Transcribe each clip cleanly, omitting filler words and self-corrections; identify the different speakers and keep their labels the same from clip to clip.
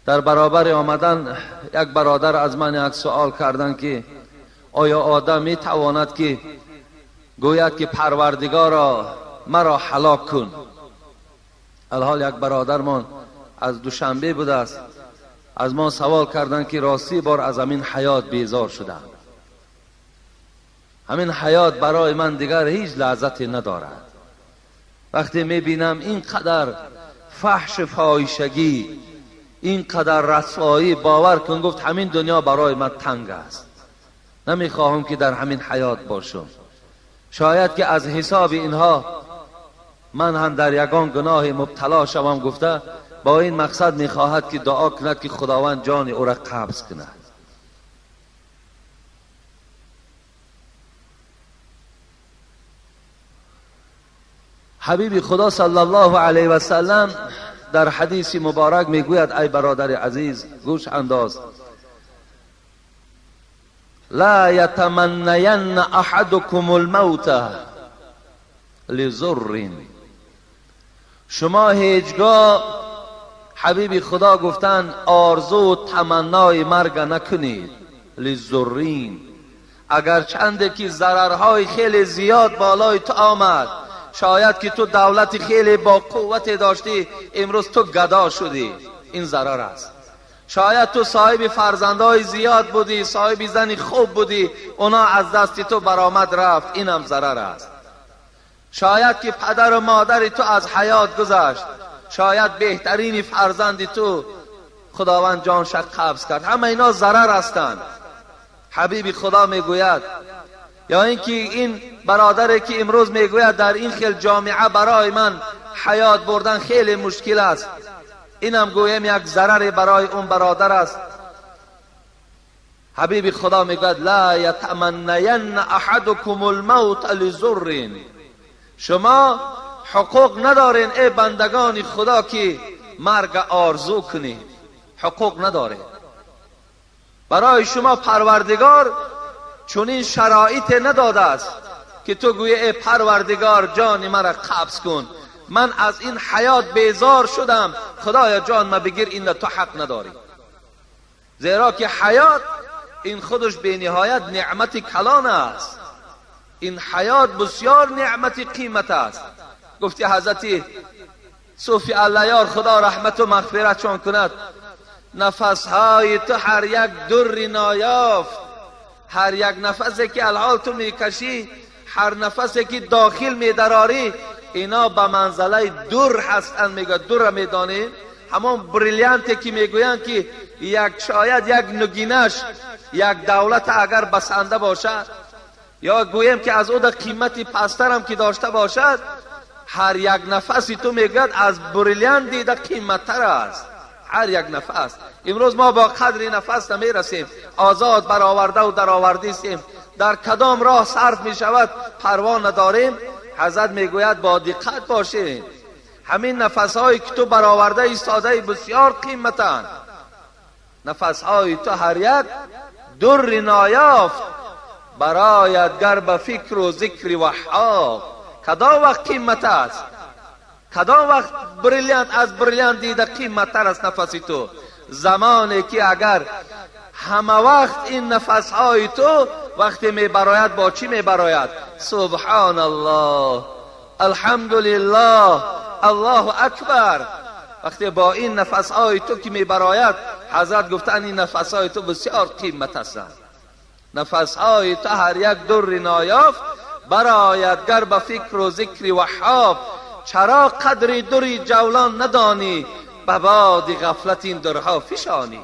Speaker 1: Дар баробари омадан як бародар аз ман як суол карданд, ки оё одам метавонад ки гӯяд ки Парвардигоро маро ҳалок кун? Алҳол як бародармон аз Душанбе будааст, аз мо савол карданд, ки ростӣ бор аз ҳамин ҳаёт безор шудам, ҳамин ҳаёт барои ман дигар ҳеҷ лаззате надорад. Вақте мебинам ин қадар фаҳш фоҳишагӣ, ин қадар расвоӣ, бовар кун, гуфт ҳамин дунё барои ман танг аст, намехоҳам ки дар ҳамин ҳаёт бошам. Шояд ки аз ҳисоби инҳо ман ҳам дар ягон гуноҳи мубтало шавам, гуфта бо ин мақсад мехоҳад ки дуо кунад ки Худованд ҷони ӯро қабз кунад. Ҳабиби Худо саллаллоҳу алайҳи васаллам дар ҳадиси муборак мегӯяд: ай бародари азиз, гӯш андоз, ла ятаманнаянна аҳадукум алмавта лизуррин. Шумо ҳеҷгоҳ, ҳабиби Худо гуфтанд, орзу таманнои марг накунед. лизуррин, агарчанде ки зарарҳои хеле зиёд болои ту омад, шояд ки ту давлати хеле бо қуввате доштӣ, имрӯз ту гадо шудӣ, ин зарар аст. Шояд ту соҳиби фарзандҳои зиёд будӣ, соҳиби зани хуб будӣ, оно аз дасти ту баромад рафт, инам зарар аст. Шояд ки падару модари ту аз ҳаёт гузашт, шояд беҳтарини фарзанди ту Худованд ҷонша қабз кард. Ҳама ино зарар ҳастанд. Ҳабиби Худо мегӯяд, ё инки ин бародаре ки имрӯз мегӯяд дар ин хел ҷомеа барои ман ҳаёт бурдан хеле мушкил аст, инам гӯем як зараре барои он бародар аст. Ҳабиби Худо мегӯяд: ла ятаманнаянна аҳадукум алмавта лизуррин. Шумо ҳуқуқ надоред, эй бандагони Худо, ки марг орзу кунед. Ҳуқуқ надоред. Барои шумо Парвардигор чунин шароите надодааст ки ту гӯӣ эй Парвардигор ҷони маро қабз кун, ман аз ин ҳаёт безор шудам, Худоё ҷон ма бигир, инро ту ҳақ надорӣ. Зеро ки ҳаёт ин худаш бениҳоят неъмати калон аст. Ин ҳаёт бисёр неъмати қимат аст. Гуфти ҳазрати Суфи Аллаёр, Худо раҳмату мағфиратшон кунад, нафасҳои ту ҳар як дурри ноёфт, ҳар як нафасе ки алҳол ту мекашӣ, ҳар нафасе ки дохил медарорӣ, ино ба манзалаи дур ҳастанд. Мегӯяд дурра медонем, ҳамон бриллианте ки мегӯянд ки як шояд як нугинаш як давлат агар басанда бошад, ё гӯем ки аз ӯ да қимати пасттарам ки дошта бошад, ҳар як нафаси ту мегӯяд аз бриллиант дида қиматтар аст. Ҳар як нафас. Имрӯз мо бо қадри нафас намерасем, озод баровардаву даровардистем, дар кадом роҳ сарф мешавад парво надорем. Ҳазрат мегӯяд бо диққат бошед, ҳамин нафасҳое ки ту бароварда истодаи бисёр қиматанд. Нафасҳои ту ҳар як дурри ноёфт барояд гар ба фикру зикри Ваҳҳоб. Кадом вақт қимат аст? Кадом вақт бриллиант аз бриллиант дида қиматтар аст нафаси ту? Замоне ки агар ҳама вақт ин нафасҳои ту вақте мебарояд бо чӣ мебарояд? Субҳаналлоҳ, алҳамдулиллоҳ, Аллоҳу акбар. Вақте бо ин нафасҳои ту ки мебарояд, ҳазрат гуфтанд ин нафасҳои ту бисёр қимат ҳастанд. Нафасҳои ту ҳар як дурри ноёфт барояд гар ба фикру зикри Ваҳҳоб. Чаро қадри дури ҷавлон надонӣ, ба боди ғафлат ин дурҳо фишонӣ?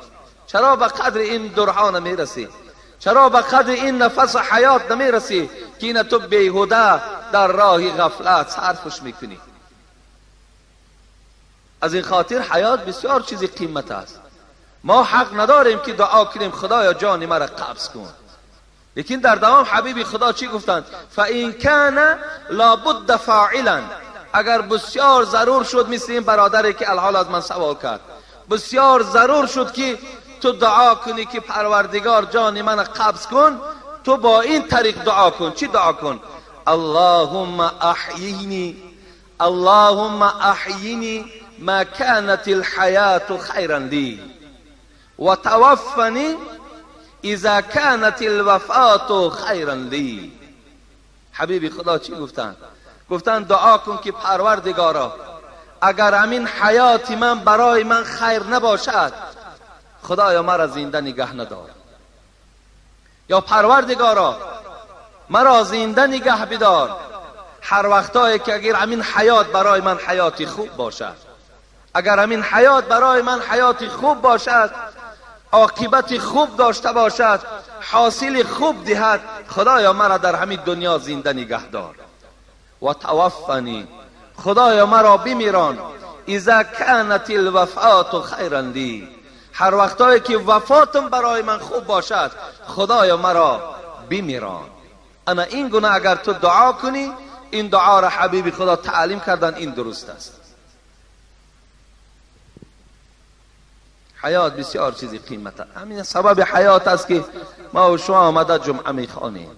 Speaker 1: Чаро ба қадри ин дурҳо намерасӣ? Чаро ба қадри ин нафасу ҳаёт намерасӣ ки ина ту беҳуда дар роҳи ғафлат сарфш мекунӣ? Аз ин хотир ҳаёт бисёр чизи қимат аст. Мо ҳақ надорем ки дуо кунем Худоё ҷони маро қабз кун. Лекин дар давом ҳабиби Худо чӣ гуфтанд? фаин кана лабудда фоилан. Агар бисёр зарур шуд, мисли ин бародаре ки алҳол аз ман савол кард, бисёр зарур шуд ки ту дуо кунӣ ки Парвардигор ҷони маро қабз кун, ту бо ин тариқ дуо кун. Чӣ дуо кун? Аллоҳумма аҳйини, Аллоҳумма аҳйини ма канат алҳаяту хайран ли. و توفنی اذا كانت الوفات خیرا لی. حبیبی خدا چی گفتن؟ گفتن دعا کن که پروردگارا اگر همین حیات من برای من خیر نباشد، خدایا مرا زنده نگه ندار. یا پروردگارا مرا زنده نگه بدار هر وقتایی که اگر همین حیات برای من حیاتی خوب باشد، اگر همین حیات برای من حیاتی خوب باشد، عاقبت خوب داشته باشد، حاصل خوب دهد، خدایا مرا در همین دنیا زنده نگه دار. و توفنی، خدایا مرا بمیران، اذا كانت الوفات خیرا لی، هر وقتایی که وفاتم برای من خوب باشد، خدایا مرا بمیران. انا این گونه اگر تو دعا کنی، این دعا را حبیب خدا تعلیم کردن، این درست است. حیات بسیار چیزی قیمت است. همین سبب حیات است که ما و شما آمده جمعه میخوانیم.